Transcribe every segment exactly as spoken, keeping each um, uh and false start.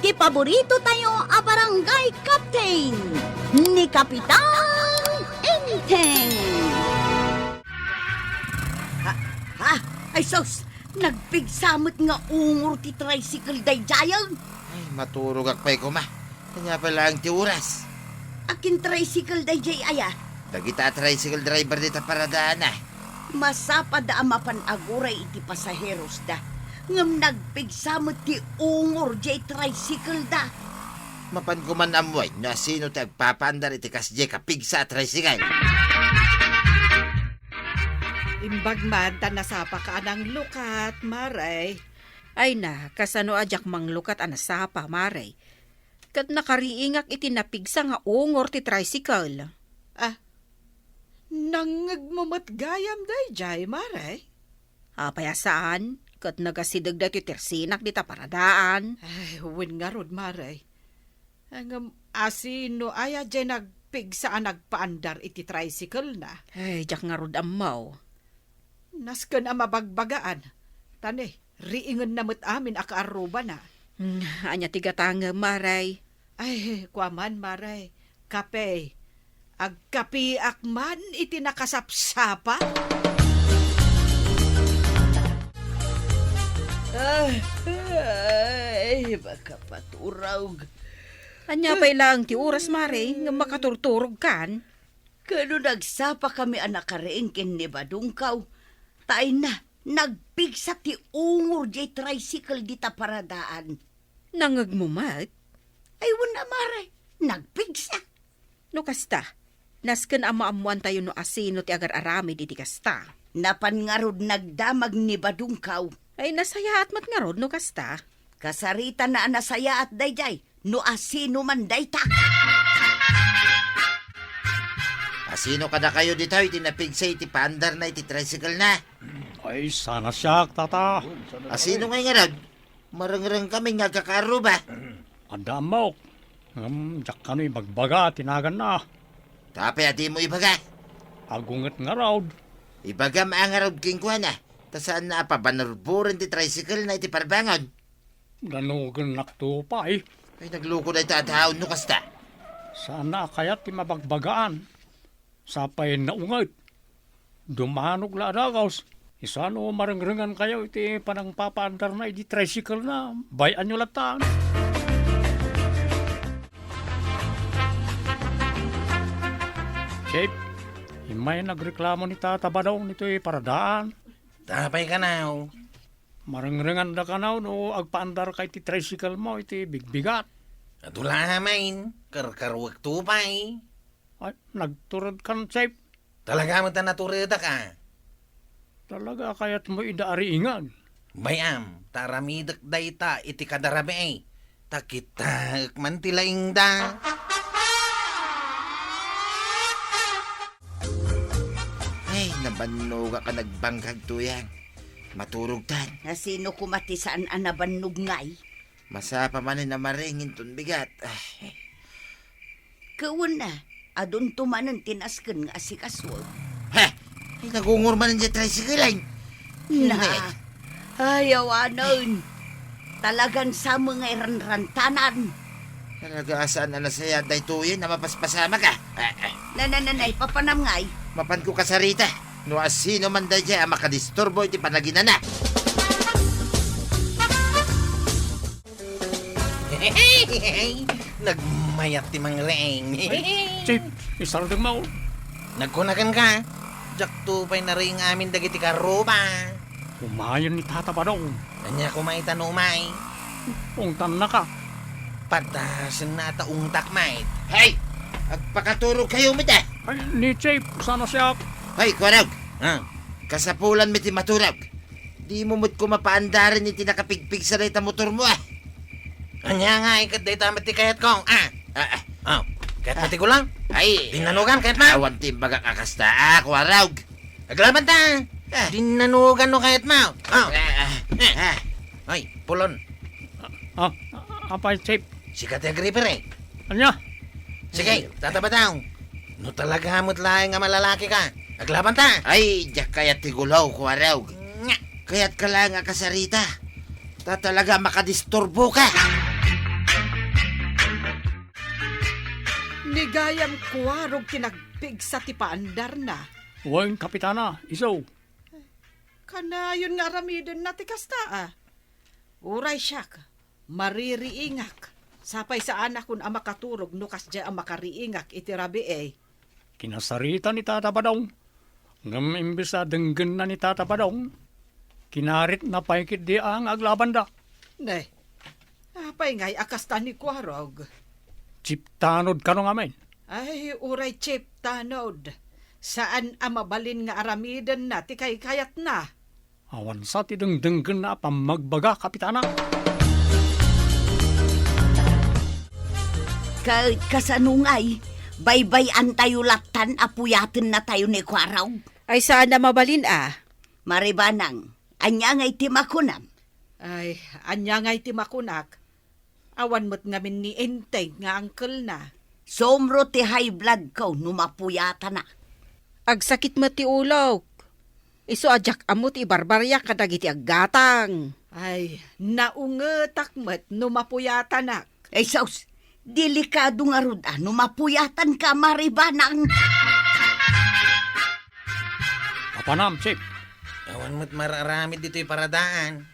ti paborito tayo a barangay captain, ni Kapitan Enteng. Ha? Ha? Ay sus! Nagpigsa met nga ungor ti tricycle daydiayen. Ay, maturogak pay koma. Ania pay laeng ti oras? Akin tricycle daydiay aya? Dagita a tricycle driver dita paradaanna. Masapada a mapan aguray iti pasaherosda. Ngem nagpigsa met ti ungor diay tricycle da. Mapan koman ammoen no asino ti agpapaandar iti kasdiay kapigsa a tricycle. Imbag man ta nasapaka a nanglukat, Mare. Ay na, kasano a diak manglukat a nasapa, Mare? Ket nakariingak iti napigsa nga ungor ti tricycle. Ah, nangngegmo met gayam daydiay, Mare? Apay a saan? Ket nagasideg daytoy ti resinak dita paradaan. Ay, wen ngarud, Mare. Ngem asino aya diay nagpigsa a nagpaandar iti tricycle na? Ay, diak ngarud ammo. Nasken a mabagbagaan. Ta ne, riingenna met amin a kaarrubana. Hmm, ania ti gatangem, Mare? Ay, kua man, Mare. Kape. Agkapiak man iti nakasapsapa. Ay, ay, makapaturog. Ania pay laeng ti oras, Mare, nga makaturturogkan? Kano nagsapa kami a nakariing ken ni Badungkaw, ta ay na, nagpigsa ti ungor diay tricycle dita paradaan. Nangngegmo met? Ay, wen a, Mare, nagpigsa. No kasta, nasken a maammoantayo no asino ti agar-aramid iti kasta. Napan ngarud nagdamag ni Badungkaw. Ay, nasayaat met ngarud no kasta. Kasarita na a nasayaat daydiay, no asino man dayta. Asino kadakayo ditoy ti napigsa iti paandarna iti tricycle na? Ay, sana siak, tata. Asino ngay ngarud? Marengreng kami nga agkakaarruba. Adda ammok. Ngem diak kano ibagbaga ti naganna. Tapay a dimo ibaga. Agunget ngarud. Ibagam a ngarud kenkuana, ta saanna a pabanurburen ti tricycle na iti parbangon. Danogennakto pay. Ay, nagloko dayta a tao no kasta. Saanna a kayat ti mabagbagaan. Sapay naunget. Dumanog la a dagus. Isano marengrengankayo iti panangpapaandarna idi tricycle na? Bay-anyo latta. Chief, immay nagreklamo ni Tata Badong ditoy paradaan. Tapay kanaw? Marengrenganda kanaw no agpaandarka iti tricycle mo iti bigbigat. Adu la amin, karkarwekto pay. Ay, nagturedkan, Chief. Talaga met a naturedak a. Talaga a kayatmo ida a riingan. Bay-am, ta aramidek dayta iti kadarabii. Ta kitaek man ti laingda. Ay, nabannogak a nagbangkag tuyang. Maturogtan. Asino koma ti saan a nabannog ngay? Masapa manen a maring inton bigat. Ay. Ket wen a, adunto manen ti nasken nga asikaso. He! Ay, nagungor manen diay tricycle, ay. Na. Ay, awanen. Talagan sa nga iranrantanan. Talaga a saan a nasayaat daytoyen a mapaspasamak, a. Ah, ah. Nanananay, papanam ngay? Mapanko kasarita. No asino man daydiay a makadisturbo iti panaginana. Nagmayat ti mangriing. Ay, Chief, isardengmo. Nagkuna kenka, diakto pay nariing amin dagiti karruba. Umayen ni Tata Badong. Ania koma ita no umay? Ungtannaka. Padasenna ta ungtak met. Hay! Agpakaturogkayo met, a. Ay, ni Chief, sana siak. Hay, Kuarog. Ah. Kasapulanmi ti maturog. Dimo met koma paandaren iti nakapigpigsa dayta motormo, a. Ania ngay ket dayta met ti kayatko, a? Ah, ah. Oh, kayatmo ti gulaw? Ay. Dinnanogam, kayatmo? Awan ti imbagak a kasta, a, Kuarog. Aglabanta. Ah. Dinnanogam no kayatmo. Oh. Ah, ah, ah. Ay, Pulon. Ah, apay, Chief? Sika ti agripir, e. Ania? Sige, Tata Badong. No talaga met laeng a malalakika, aglabanta. Ay, diak kayat ti gulaw, Kuarog. Nga. Kayatka laeng a kasarita. Ta talaga makadisturboka. Gayam kuarog ti nagpigsa ti paandarna. Wen, Kapitana, isu. Kanayon nga aramidenna ti kasta, a. Uray siak, maririingak. Sapay saanakon a makaturog no kasdiay a makariingak iti rabii. Kinasarita ni Tata Badong. Ngem imbes a denggenna ni Tata Badong, kinaritna pay ketdi a nga aglabanda. Ne, apay ngay a kasta ni Kuarog? Chip Tanod kano ngamin? Ay, uray Chip Tanod. Saan a mabalin nga aramidenna ti kaykayatna. Awan sa ti dengdenggenna a pammagbaga, Kapitana. Ka-, kasano ngay, baybay-antayo lattan a puyatennatayo ni Kuarog? Ay, saan a mabalin a. Maribanang, ania ngay ti makunam? Ay, ania ngay ti makunak? Awan met ngamin ni Enteng nga angkelna. Sumro ti high blood ko no mapuyatanak. Agsakit met ti ulok. Isu a diak ammo ti ibarbariak kadagiti aggatang. Ay, naungetak met no mapuyatanak. Ay, sus! Delikado ngarud a no mapuyatanka, Maribanang. Apanam, Chip. Awan met mararamid ditoy paradaan.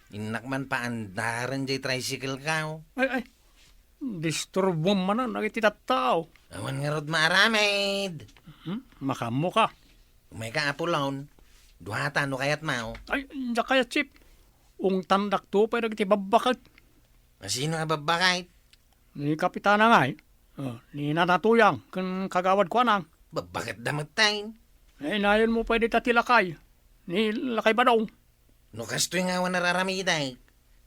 Innak man paandaren jay tricycle ko. Ay, ay. Disturbom manen dagiti tattao. Awan ngarud maaramid. Hmm? Makaammoka. Umayka, Apolon. Duata no kayatmo. Ay, diak kayat, Chip. Ungtandakto pay dagiti babbaket. Asino a babbaket? Ni Kapitana ngay. Oh, ni Nana Tuyang ken Kagawad Kuanang. Babbaketda metten. Ay, nayonmo pay dita ti lakay. Ni Lakay Badong. No kastoy nga awan araramidek,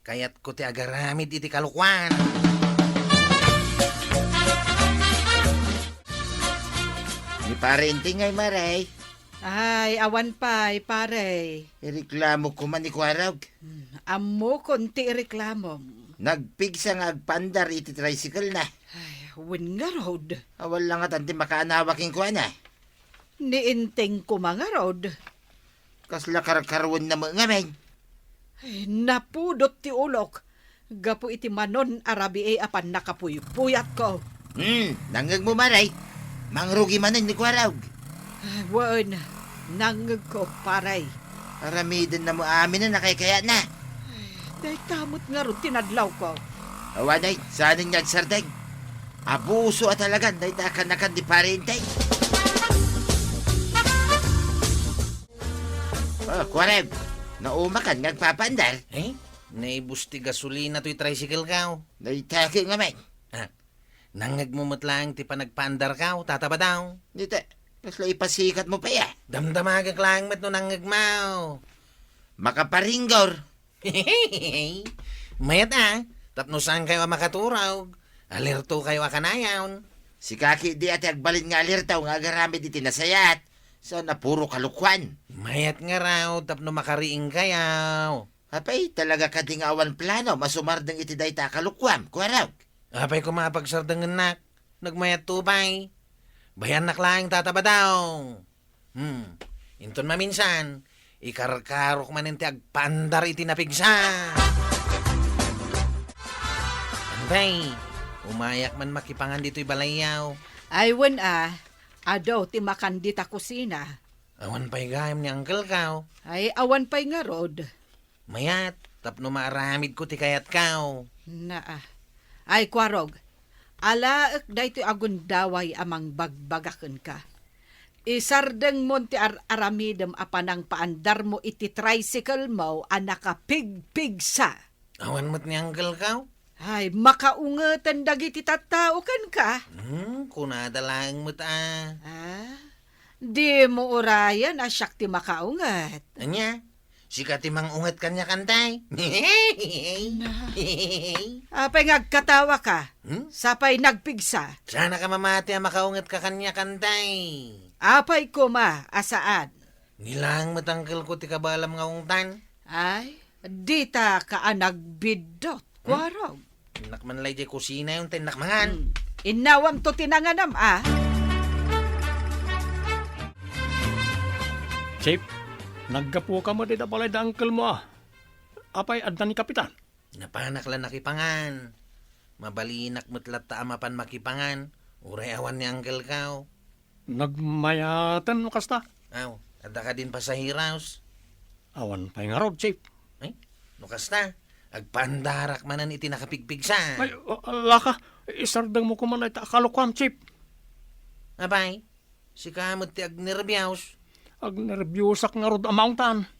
kayatko ti agaramid iti kalokuan. Ni Pare Enteng ngay, Mare. Ay, awan pay, pare. Ireklamo koma ni Kuarog. Hmm, ammokon ti ireklamom. Nagpigsa nga agpaandar iti tricycle na. Ay, wen ngarud. Awan la ngatan ti makaanawa kenkuana. Ni Enteng koma ngarud. Kasla karkaruenna met ngamin. Ay, napudot ti ulok gapu iti manon a rabii a pannakapuypuyatko. Hmm, nangngegmo, Mare? Mangrugi manen ni Kuarog. Ay, wen, nangngegko, pare. Aramidenna mo amin a nakaykayatna. Ay, dayta met ngarud ti nadlawko. Awanen, saanen nga agsardeng. Abuso a talagan dayta a kanakan ni Pare Enteng. Oh, Kuarog, naumakan nga agpapaandar? Eh? Naibus ti gasolina toy tricycle ko. Dayta ket ngamin. Ah, nangngegmo met laeng ti panagpaandarko, Tata Badong. Dita, kasla ipasikatmo pay a. Damdamagek laeng met no nangngegmo. Makaparinggor. Mayat a, tapno saankayo a makaturog, alertokayo a kanayon. Sika ketdi a ti agbalin nga alerto nga agaramid iti nasayaat, saan a puro kalokuan. Mayat ngarud tapno makariingkayo. Apay, talaga kadi nga awan plano a sumardeng iti dayta a kalokuam, Kuarog? Apay koma a pagsardengennak? Nagmayatto pay. Bayannak laeng, Tata Badong. Hmm. Inton maminsan, ikarkarok manen ti agpaandar iti napigsa. Antay, umayak man makipangan ditoy balayyo. Ay, wen a, adu ti makan dita kusina. Awan pay gayam ni Uncle ko. Ay, awan pay ngarud. Mayat, tapno maaramidko ti kayatko. Naa. Ay, Kuarog, alaek daytoy a gundaway a mangbagbaga kenka. Isardengmon ti ar-aramidem a panangpaandarmo iti tricycle mo a nakapigpigsa. Awan met ni Uncle ko? Ay, makaungeten dagiti tattao kenka. Hmm, kunada laeng met a. Ah, dimo urayen a siak ti makaunget. Ania? Sika ti mang-unget kaniak, Antay? Na. Apay nga agkatawaka? Hmm? Sapay nagpigsa? Saanka mamati a makaungetka kaniak, Antay? Apay koma a saan? Ni laeng met Uncle ko ti kabaelam nga ungtan. Ay, ditaka a nagbiddut, Kuarog. Innak man lay diay kusinayo ta innak mangan. Hmm. Innawamto ti nanganam, a. Chief, naggapuka met ita balay da uncle mo, a. Apay, adda ni Kapitan? Napanak la nakipangan. Mabalinak met latta a mapan makipangan. Uray awan ni Uncle Kao. Nagmayaten no kasta. Aw, adda kadin pasaheros? Awan pay ngarud, Chief. Ay, no kasta, agpaandarak manen iti nakapigpigsa. Ay, a-, ala ka, isardengmo koma dayta a kalokuam, Chief. Apay, sika met ti agnerbios. Agnerbiosak ngarud a maungtan.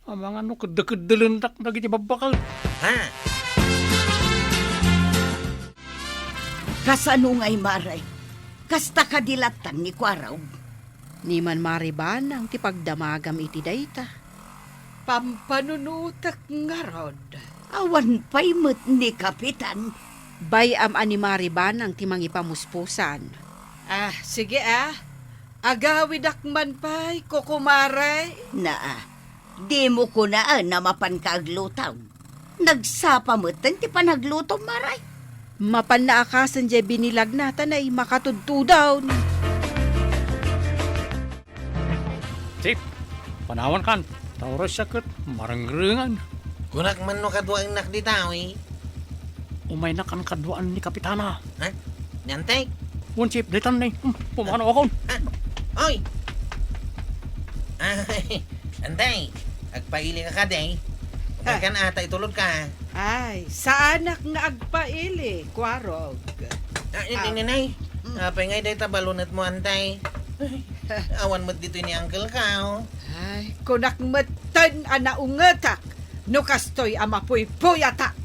Amangan no keddekeddelendak dagiti babbakel. Ha? Kasano ngay, Mare? Kasta kadi lattan ni Kuarog? Ni Manmari Banang ti pagdamagam iti dayta. Pampanunotek ngarud. Awan pay met ni Kapitan. Bay-am a ni Mari Banang ti mangipamuspusan. Ah, sige, ah. Agawidak man pay, kukumare. Naa, dimo kunaen a mapanka agluto. Nagsapa metten ti panaglutom, Mare. Mapanna a kasen diay binilagna, ta nay makatudtudon. Chief, panawankan, ta uray siak ket marengrengan. Kunak man no kaduaennak dita, wi. Umaynakan kaduaan ni Kapitana. Ha? Ni Antek? Wen, Chief, daytan ni. Hmm, pumanaw akon. Ha? Oy! Ay, Antek, agpaili ka kadi. Umaykan ata, itulod ka. Ay, saanak nga agpaili, Kuarog. Ah, ni-, Ah. ni-, Ninay, Mm. apay ngay dayta balunetmo, Antek? Ay, awan met ditoy ni Uncle Kao. Ay, kunak metten a naungetak no kastoy a mapuypuyatak.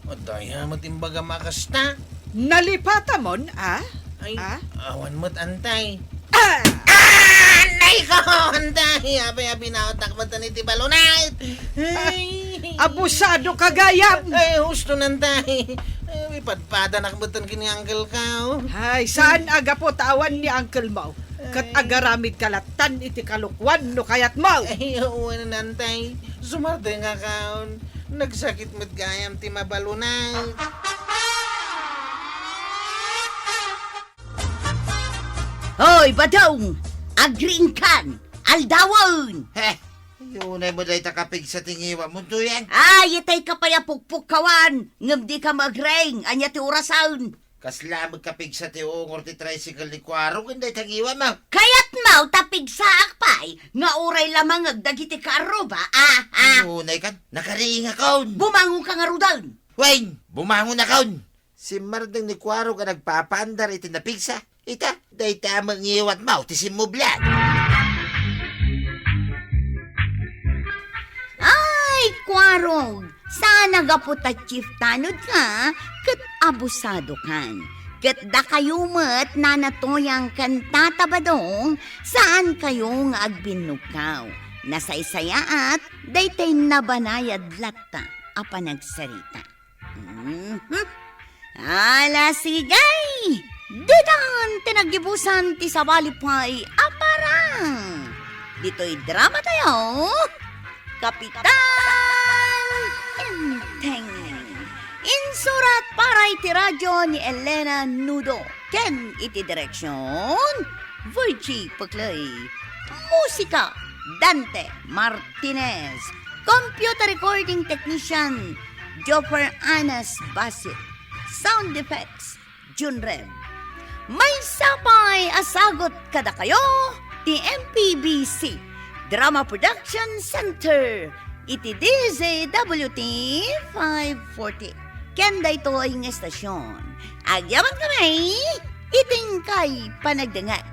Adda aya met imbagam a kasta? Nalipatamon, a? Ay, Ah? awan met, Antek. Ah! Ah! Nay ko, Antek! Apay a binaotak metten iti balunay? Ay! Abusado ka gayam! Ay, husto, Antek. Ay, ipadpadanak metten ken ni Uncle Kao. Ay, saan a gapu ta awan ni uncle mo? Ket Ay. agaramid ka lattan iti kalokuan no kayatmo. Ay, wen, Antek. Sumardengakon. Nagsakit met gayam ti mabalunay. Hoy, Badong! Agriingkan! Aldawen! He! Unay mo dayta kapigsa ti ngiwatmo, tuyan? Ay, itay ka pay a pukpukkawan, ngem di ka magreng, ania ti orasen? Kasla met kapigsa ti ungor ti tricycle ni Kuaro ken dayta ngiwatmo? Kayatmo ta pigsaak pay nga uray la mangeg dagiti kaarruba, a, a? Unay kan, nakariingakon. Bumangon ka ngaruden. Wen, bumangonakon. Simmardeng ni Kuaro nga nagpapaandar iti napigsa. Ita, dayta met ngiwatmo ti simmublan. Ay, Kuarog, saan a gapu ta chief tanod ka, ket abusadokan. Ket dakayo met, Nana Toyang ken Tata Badong, saan kayo nga agbinnugkaw. Nasaysayaat daytay nabanayad latta a panagsarita. Mhm. Ala, sige! Ditan ti naggibusan ti sabali pay a parang. Ditoy drama tayo, Kapitan Enteng. Insurat para iti radio ni Elena Nudo ken iti direksyon, Virgie Puclay. Musika, Dante Martinez. Computer recording technician, Joffer Anas Basit. Sound effects, Jun Rem. Maysa pay a sagut kadakayo ti M P B C Drama Production Center iti D Z W T five forty. Ken daytoy nga estasyon, agyaman kami iti inkay panagdengngeg.